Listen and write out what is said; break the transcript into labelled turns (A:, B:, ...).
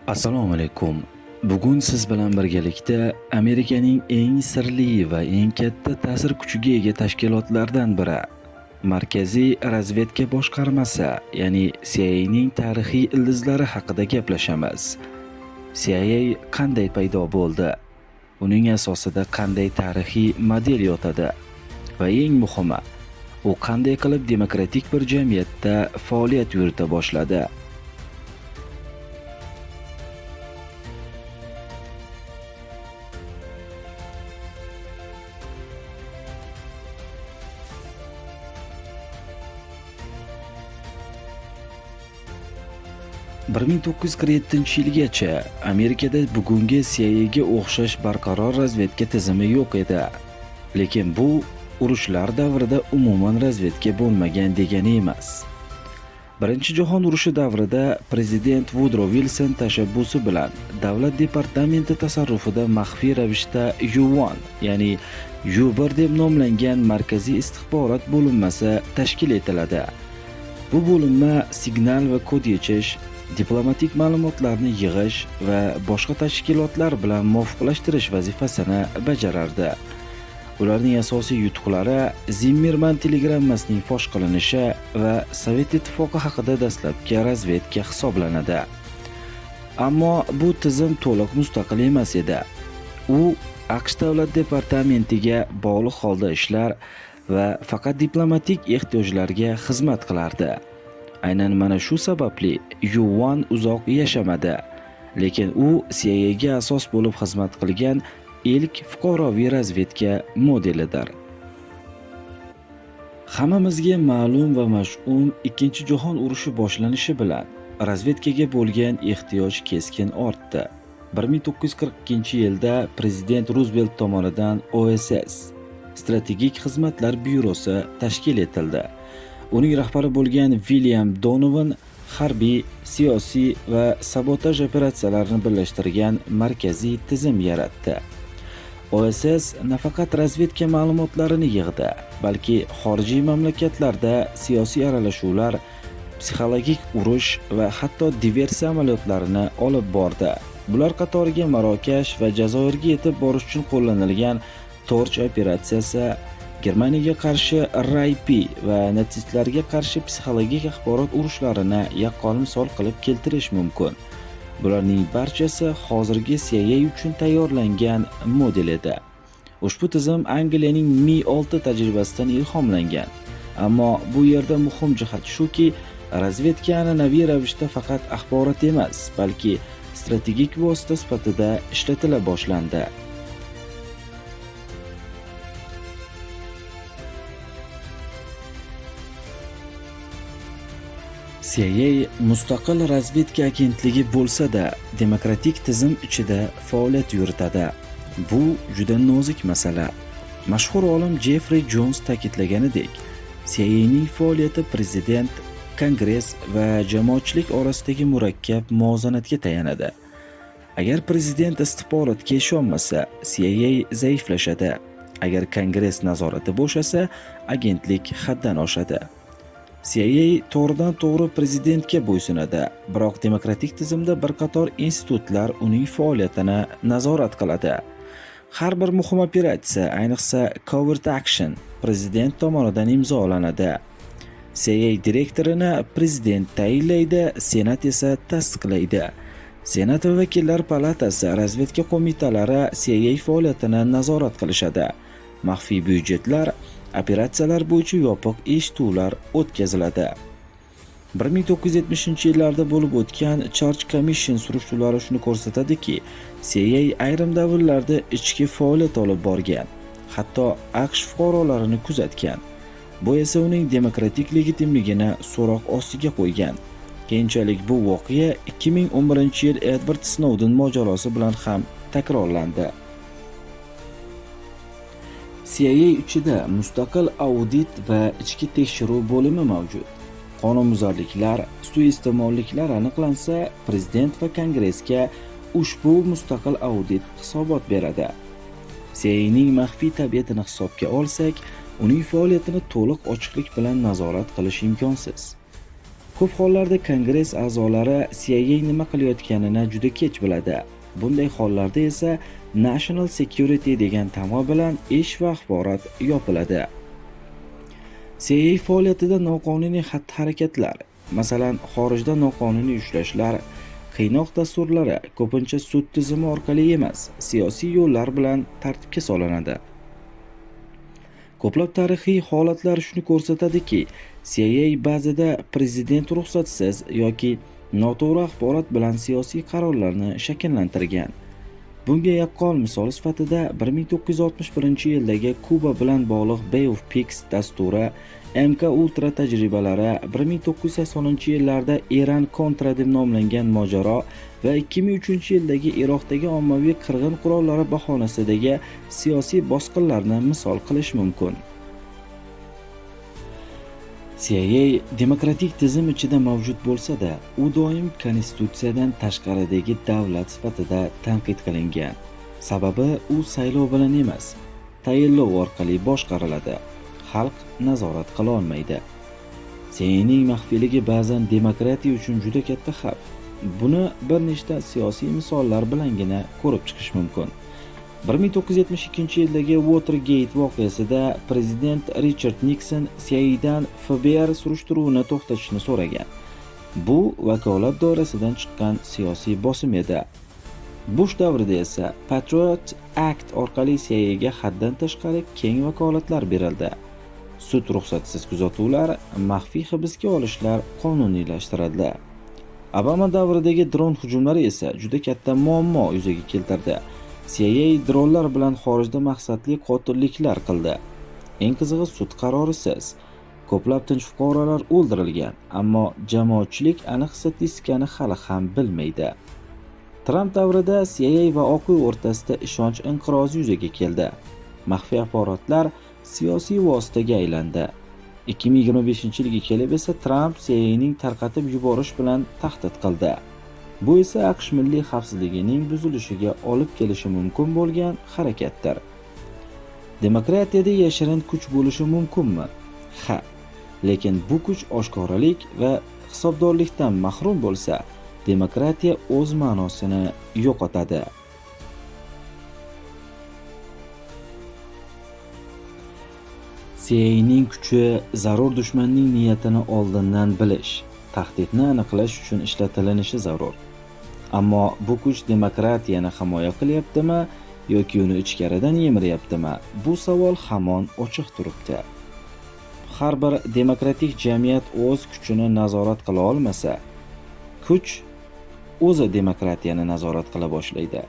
A: Assalomu alaykum. Bugun siz bilan birgalikda Amerikaning eng sirli va eng katta ta'sir kuchiga ega tashkilotlardan biri Markaziy razvedka boshqarmasi, ya'ni CIAning tarixiy ildizlari haqida gaplashamiz. CIA qanday paydo bo'ldi? Uning asosida qanday tarixiy model yotadi? Va eng muhimi, u qanday qilib demokratik bir jamiyatda faoliyat yurita boshladi? ...1947-yilgacha Amerikada bugungi CIAga o'xshash barqaror razvedka tizimi yo'q edi. Lekin bu urushlar davrida umuman razvedka bo'lmagan degani emas. Birinchi jahon urushi davrida prezident Vudro Vilson tashabbusi bilan Davlat departamenti tasarrufida maxfiy ravishda U1, ya'ni U1 deb nomlangan markaziy istixborot bo'linmasi tashkil etiladi. Bu bo'linma signal va kod yechish, diplomatik ma'lumotlarni yig'ish va boshqa tashkilotlar bilan muvofiqlashtirish vazifasini bajarardi. Ularning asosiy yutuqlari Zimmerman telegrammasining fosh qilinishi va Sovet Ittifoqi haqida dastlabki razvedka hisoblanadi. Ammo bu tizim to'liq mustaqil emas edi. U AQSh Davlat departamentiga bog'liq holda ishlar va faqat diplomatik ehtiyojlarga xizmat qilardi. Aynan mana shu sababli U1 uzoq yashamadi. Lekin u CIAga asos bo'lib xizmat qilgan ilk fuqaroviy razvedka modelidir. Hammamizga ma'lum va mash'um Ikkinchi jahon urushi boshlanishi bilan razvedkaga bo'lgan ehtiyoj keskin ortdi. 1942-yilda prezident Ruzvelt tomonidan OSS Strategik xizmatlar byurosi tashkil etildi. Uning rahbari bo'lgan William Donovan harbiy, siyosiy va sabotaj operatsiyalarini birlashtirgan markaziy tizim yaratdi. OSS nafaqat razvedka ma'lumotlarini yig'di, balki xorijiy mamlakatlarda siyosiy aralashuvlar, psixologik urush va hatto diversiya amaliyotlarini olib bordi. Bular qatoriga Marokash va Jazoirga yetib borish uchun qo'llanilgan Torch operatsiyasi, Germaniyaga qarshi RIP va natsistlarga qarshi psixologik axborot urushlarini yaqqol misol qilib keltirish mumkin. Bularning barchasi hozirgi CIA uchun tayyorlangan model edi. Ushbu tizim Angliyaning Mi-6 tajribasidan ilhomlangan. Ammo bu yerda muhim jihat shuki, razvedka an'anaviy ravishda faqat axborot emas, balki strategik vosita sifatida ishlatila boshlandi. CIA mustaqil razvedka agentligi bo'lsa-da, demokratik tizim ichida faoliyat yuritadi. Bu juda nozik masala. Mashhur olim Jeffrey Jones ta'kidlaganidek, CIAning faoliyati prezident, Kongress va jamoatchilik orasidagi murakkab muvozanatga tayanadi. Agar prezident istixborotga ishonmasa, CIA zaiflashadi. Agar Kongress nazorati bo'shasa, agentlik haddan oshadi. CIA to'g'ridan-to'g'ri prezidentga bo'ysunadi, biroq demokratik tizimda bir qator institutlar uning faoliyatini nazorat qiladi. Har bir muhim operatsiya, ayniqsa covert action, prezident tomonidan imzolanadi. CIA direktorini prezident tayinlaydi, Senat esa tasdiqlaydi. Senat va vakillar palatasi, razvedka qo'mitalari CIA faoliyatini nazorat qilishadi. Maxfiy byudjetlar, operatsiyalar bo'yicha yopiq eshituvlar o'tkaziladi. 1970-yillarda bo'lib o'tgan Church Commission surishtiruvlari shuni ko'rsatadiki, CIA ayrim davrlarda ichki faoliyat olib borgan, hatto AQSh fuqarolarini kuzatgan. Bu esa uning demokratik legitimligini so'roq ostiga qo'ygan. Keyinchalik bu voqea 2011-yil Edward Snowden mojarosi bilan ham takrorlandi. CIA ichida mustaqil audit va ichki tekshiruv bo'limi mavjud. Qonunbuzarliklar, suiiste'molliklar aniqlansa, prezident va Kongressga ushbu mustaqil audit hisobot beradi. CIAning maxfiy tabiatini hisobga olsak, uning faoliyatini to'liq ochiqlik bilan nazorat qilish imkonsiz. Ko'p hollarda Kongress a'zolari CIA nima qilayotganini juda kech biladi. Bunday hollarda esa National Security degan tamg'a bilan ish va axborot yopiladi. CIA faoliyatida noqonuniy xatti-harakatlar, masalan, xorijda noqonuniy ushlashlar, qiynoq dasturlari ko'pincha sud tizimi orqali emas, siyosiy yo'llar bilan tartibga solinadi. Ko'plab tarixiy holatlar shuni ko'rsatadiki, CIA ba'zida prezident ruxsatisiz yoki noto'g'ri axborot bilan siyosiy qarorlarni shakllantirgan. Bunga yaqqol misol sifatida 1961-yildagi Kuba bilan bog'liq Bay of Pigs dasturi, MK Ultra tajribalari, 1980-yillarda Iran Contra deb nomlangan mojaro va 2003-yildagi Iroqdagi ommaviy qirg'in qurollari bahonasidagi siyosiy bosqinlarni misol qilish mumkin. CIA demokratik tizim ichida mavjud bo'lsa-da, u doim konstitutsiyadan tashqaridagi davlat sifatida tanqid qilingan. Sababi u saylov bilan emas, tayinlov orqali boshqariladi. Xalq nazorat qila olmaydi. CIAning maxfiyligi ba'zan demokratiya uchun juda katta xavf. Buni bir nechta siyosiy misollar bilangina ko'rib chiqish mumkin. 1972-yildagi Watergate voqeasida prezident Richard Nikson CIAdan FBR surishtiruvini to'xtatishni so'ragan. Bu vakolat doirasidan chiqqan siyosiy bosim edi. Bush davrida esa Patriot Act orqali CIAga haddan tashqari keng vakolatlar berildi. Sud ruxsatisiz kuzatuvlar, maxfiy hibsga olishlar qonuniylashtirildi. Obama davridagi dron hujumlari esa juda katta muammo yuzaga keltirdi. CIA dronlar bilan xorijda maqsadli qotilliklar qildi. Eng qizig'i, sud qarorisiz. Ko'plab tinch fuqarolar o'ldirilgan, ammo jamoatchilik aniq statistikani hali ham bilmaydi. Tramp davrida CIA va Oq uy o'rtasida ishonch inqirozi yuzaga keldi. Maxfiy axborotlar siyosiy vositaga aylandi. 2025-yilga kelib esa Tramp CIAning tarqatib yuborish bilan tahdid qildi. Bu esa AQSh milliy xavfsizligining buzilishiga olib kelishi mumkin bo'lgan harakatdir. Demokratiyada yashirin kuch bo'lishi mumkinmi? Ha. Lekin bu kuch oshkoralik va hisobdorlikdan mahrum bo'lsa, demokratiya o'z ma'nosini yo'qotadi. CIAning kuchi zarur dushmanning niyatini oldindan bilish, tahdidni aniqlash uchun ishlatilinishi zarur. Ammo bu kuch demokratiyani himoya qilyaptimi yoki uni ichkaridan yemiryaptimi? Bu savol hamon ochiq turibdi. Har bir demokratik jamiyat o'z kuchini nazorat qila olmasa, kuch o'zi demokratiyani nazorat qila boshlaydi.